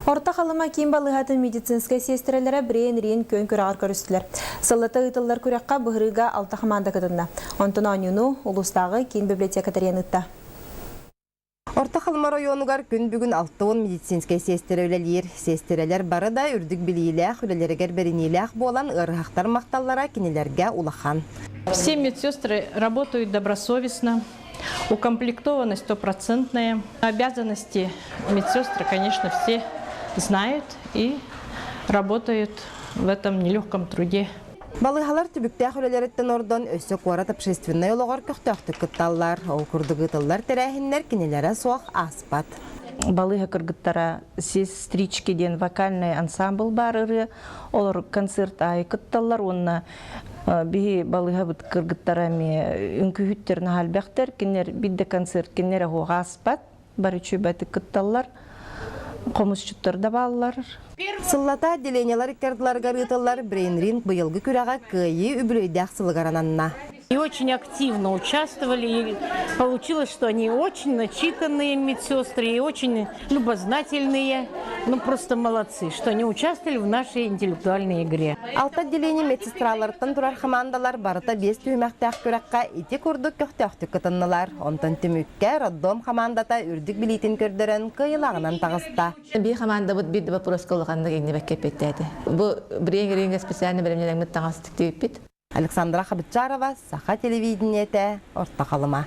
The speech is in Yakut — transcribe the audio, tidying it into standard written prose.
Орто Халыма киин балыыһатын медицинскэй сиэстэрэлэрэ Брейн-Ринг күөн күрэҕэр көрүстүлэр. Сыллата ыытыллар күрэххэ быһырыыга алта хамаанда кытынна. Онтон оонньууну улуустааҕы киин библиотека тэрийэн ыытта. Орто Халыма оройуонугар күн бүгүн 60 медицинскэй сиэстэрэ үлэлиир. Сиэстэрэлэр бары да үрдүк билиилээх, үлэлэригэр бэриниилээх буолан ыарыһахтар махталлара кинилэргэ улахан. Все медсестры работают добросовестно, укомплектованность стопроцентная. Обязанности медсестры, конечно, все знают и работают в этом нелегком труде. Балыыһалар түбүктээх үлэлэриттэн ордон өссө куорат общественнай олоҕор көхтөөхтүк кытталлар. Ол курдук ыытыллар тэрээһиннэр кинилэрэ суох ааспат. Балыыһа кыргыттара «Сестрички» диэн вокальный ансамбль баар ырыа. Олор концерт аайы кытталлар уонна биһи балыыһабыт кыргыттара эмиэ үҥкүүһүттэр наһаа элбэхтэр. Кинилэр биир да концерт кинилэр оһуох ааспат. Бары үчүгэйдик кытталлар. Хомусчуттар да бааллар. Сыллата отделениелар иккардыларыгар ыытыллар брейн-ринг быйылгы күрэҕэ Кыайыы үбүлүөйдээх сылыгар ананна. И очень активно участвовали. И получилось, что они очень начитанные медсестры и очень любознательные. Ну, просто молодцы, что они участвовали в нашей интеллектуальной игре. Алта отделение медсестраларыттан турар хамаандалар барыта биэс түһүмэхтээх күрэххэ ити курдук көхтөөхтүк кытыннылар. Онтон түмүккэ роддом хамаандата үрдүк билиитин көрдөрөн кыайыылааҕынан таҕыста. Биир хамаандабыт биир да боппуруоска улаханнык иҥнибэккэ эппиэттээтэ. Бу брейн-рингэ специально бэлэмнэнэммит таҥас тиктибиппит. Александра Хабычарова, Саха телевидениетэ, Орто Халыма.